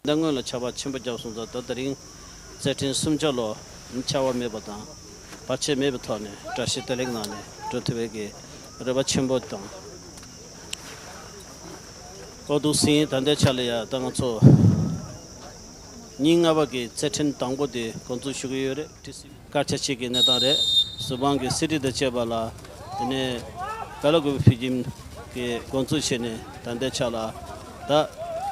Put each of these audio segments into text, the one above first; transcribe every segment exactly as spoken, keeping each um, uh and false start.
ཟླ་སྔོན་ལ་ཆར་པ་ཆེན་པོ་བརྒྱབ་སོང་ཙང་། ད་དེ་རིང་རྩེད་འགྲན་གསུམ་ཆ་ལོ་ཆར་པ་མེད་པ་དང་བར་ཆད་མེད་པའི་ཐོག་ནས་གྲ་སྒྲིག་བདེ་ལེགས་གནང་ནས་འགྲོ་ཐུབ་པའི་གི་རེ་བ་ཆེན་པོ་དང་། ཨོ་འདུག་སེ་ཡིན། ད་ལྟའི་ཆ་ལ་ཡ་ད་ང་ཚོ་ཉིན་ལྔ་པ་གི་རྩེད་འགྲན་དང་པོ་དེ་འགོ་འཛུགས་ཞུ་གི་ཡོད་རེད། དཀར་ཆག་གི་གནས་སྟངས་རེད། གཟུ་དཔང་གི་སི་ཏི་དང་བཅས་པ་ལ། དེ་ནས་བལ་ཀོ་པི་ཕུལ་གྱིན་གྱི་འགོ་འཛུགས་བྱས་ནས་ད་ལྟའི་ཆ་ལ་ད་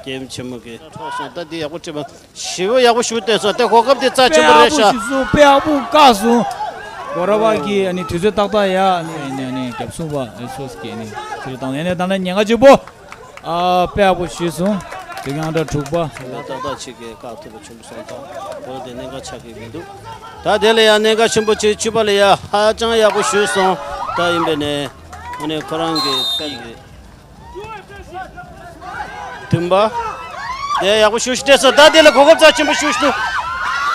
རྒྱལ་ཡུམ་ཆེན་མོ་གི་འཕྲོག་སོང་། ད་འདི་ཡག་པོ་སྤྲད་པ། ཞི་བ་ཡག་པོ་ཞུ་བསྟན་སོང་། དེ་གོ་སྐབས་དེ་རྩ་ཆེན་པོ་རེད་ཤག་དཔེ་ཡག་པོ་ཞིག་སོང་། དཔེ་ཡག་པོ་བཀག་སོང་། གོ་ར་བ་གི་ཨ་ནི་དུས་ཚོད་ཏག་ཏག་ཡ་ཨ་ནི་ཨ་ནི་ཨ་ནི་རྒྱབ་སྲུང་བ་ཨེ་སོ་སི་གི་ཨ་ནི་ཚུར་བཏང་ནས་ཨ་ནི་ད་ནི་ཉེན་ཁ་ཆེ་པོ། ཨ་དཔེ་ཡག་པོ་ཞུས་སོང་། དེ་གང་འདྲ་དྲུག་པ། ཏག་ཏག་ཅིག་གིས་བཀག་ཐུབ་པ་བྱུང་སོང་ཙང་། འོ་དེ་གནད་འགག་ཆགས་ཀྱི་མི་འདུག་ད་དེ་ལ་ཡང་གནད་འགག་ཆེན་པོ་ཅིག་བཅུ་པ་ལ་ཡ་ཧ་ཅང་ཡག་པོ་ཞུས་སོང་། ད་ཡིན་པས་ནས་ཨ་ནི་ཁོ་རང་གི་དཔེ་གི་བདུན་པ། དེ་ཡག་པོ་ཞུ་ཤི་སྤྲད་སོང་། ད་དེ་ལ་གོ་སྐབས་རྩ་ཆེན་པོ་ཞུ་ཤི་འདུག་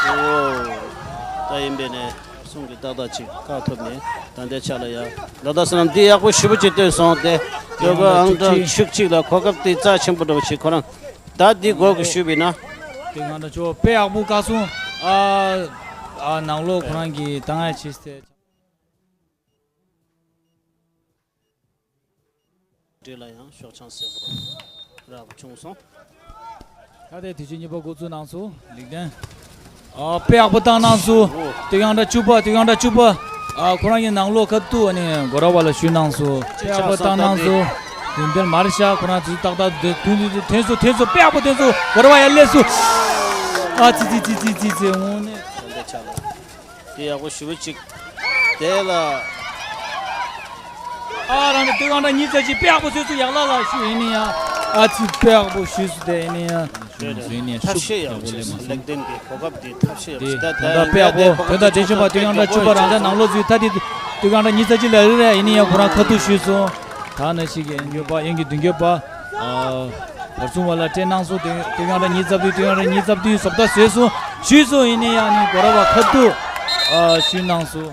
འོ་ད་ཡིན་པས་ནས། གསུང་གི་ཏག་ཏག་ཅིག་བཀག་ཐུབ་ནས་ད་ལྟའི་ཆ་ལ་ཡ་ལ་དྭགས་སི་ནམ་འདི་ཡག་པོ་ཞེ་པོ་ཅིག་སྟོན་སོང་སྟེ། ཡོ་ག་ཨང་གྲངས་བཅུ་གཅིག་ལ་གོ་སྐབས་དེ་རྩ་ཆེན་པོ་འདྲ་བོ་ཞིག་ཁོ་རང་ད་འདི་སྒོ་གི་ཞུས་པ་ཡིན་ན། དེ་གང་འདྲ་ཆོ་དཔེ་ཡག་པོ་བཀག་སོང་། ཨ་ཨ་ནང་ལོགས་ཁོ་རང་གི་ད་ང་ཡ་ཆེ་སྟེ། འདྲེ་ལ་ཡང་ཤོག་བྱང་སེར་པོ་རག་པ་བྱུང་སོང་། ད་ལྟའི་དུས་ཆེན་གཉིས་པ་འགོ་བཙུགས་གནང་སོང་། ལིག་ལྡན། ཨ་དཔེ་ཡག་པོ་བཏང་གནང་སོང་། དུས་ཡང་འདྲ་བཅུ་པ། དུས་ཡང་འདྲ་བཅུ་པ། ཨ་ཁོ་རང་གི་ནང་ལོགས་ཁ་ཐུག་ཨ་ནི་གོ་ར་བ་ལ་ཞུས་གནང་སོང་། དཔེ་ཡག་པོ་བཏང་གནང་སོང་། དུས་འདིར་མར་ཤ་ཁོ་རང་ཚོས་ཏག་ཏག་དུས་དུས་དུས་ཐོན་སོང་། ཐོན་སོང་། དཔེ་ཡག་པོ་ཐོན་སོང་། གོ་ར་བ་ཡར་སླེབས་སོང་། ཨ་ཙི་ཙི་ཙི་ཙི་ཙི་ཙི་འོང་ནས། དེ་ཡག་པོ་ཞེ་པོ་ཅིག་དེ་ལ། ཨ་རང་ནི་སྟོད་གང་འདྲ་ཉིས་རྩ་གཅིག་དཔེ་ཡག་པོ་བཟོས་སུ་ཡག་ལ་ལ་ཞུ་ཡིན་ནི་ཡ། ཨ་ཙི་དཔེ་ཡག་པོ་ཞུས་སུ་དེ་ཡིན་ནི་ཡ། ཞུ་ཡིན་ནི་ཡ། ཐབས་ཤེས་ཡག་པོ་ཞུས་སུ་ལེགས་ལྡན་གྱི་གོ་སྐབས་འདི་ཐབས་ཤེས་ཡག་པོ་ཞུས། ད་ད་དཔེ་ཡག་པོ་དོན་དག་དེ་བྱུང་བ་སྟོད་གང་འདྲ་བཅུ་པ་རང་ཅག་ནང་ལོགས་ཚུད་ད་དེ་སྟོད་གང་འདྲ་ཉིས་རྩ་གཅིག་ལ་རེ་རེ་ཡིན་ནི་ཡ་ཁོ་རང་ཁ་ཐུག་ཞུས་སོང་། ད་ནི་ཞིག་གི་ཡིན་རྒྱུ་པ་ཡིན་གྱི་མདུན་རྒྱུ་པ། བར་སྲུང་བ་ལ་སྤྲད་གནང་སོང་། དེ་དེ་གང་འདྲ་ཉིས་རྩ་བདུན། དེ་གང་འདྲ་ཉིས་རྩ་བདུན་བཟོ་ལྟ་བཟོས་སོང་ཞུས་སོང་། ཡིན་ནི་ཡང་ནི་གོ་ར་བ་ཁ་ཐུག་ཞུས་གནང་སོང་།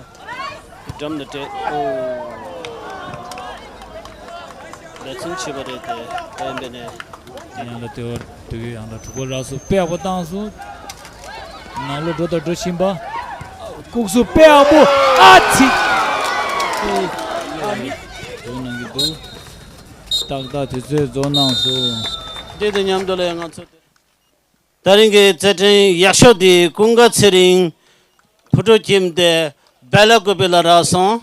འགྲམ་དུ་སྤྲད། ཨོ། ལེ་ཚན་བྱས་པ་རེད་དེ། ད་ཡིན་པས་ནས། ཡང་ལ་དེ་བར་དུ་ཡང་ལ་དྲུག་པ་རག་སོང་། དཔེ་ཡག་པོ་བཏང་སོང་། ནང་ལོགས་འགྲོ་དང་འགྲོ་བཞིན་པ། ལྐུགས་སུ་དཔེ་ཡག་པོ། ཨ་ཙི། འགྲོ་གནང་གི་འདུག་ཏག་ཏག་དུས་ཚོད་རྫོགས་གནང་སོང་། འདི་དང་མཉམ་དུ་ལ་ང་ཚོ་དེ། ད་རིང་གི་རྩེད་འགྲན་ཡག་ཤོས་དེ་ཀུན་དགའ་ཚེ་རིང་བུ་ཕྲུག་ཁྱིམ་སྡེ་སྦེ་ལ་ཀུ་པི་ལ་རག་སོང་།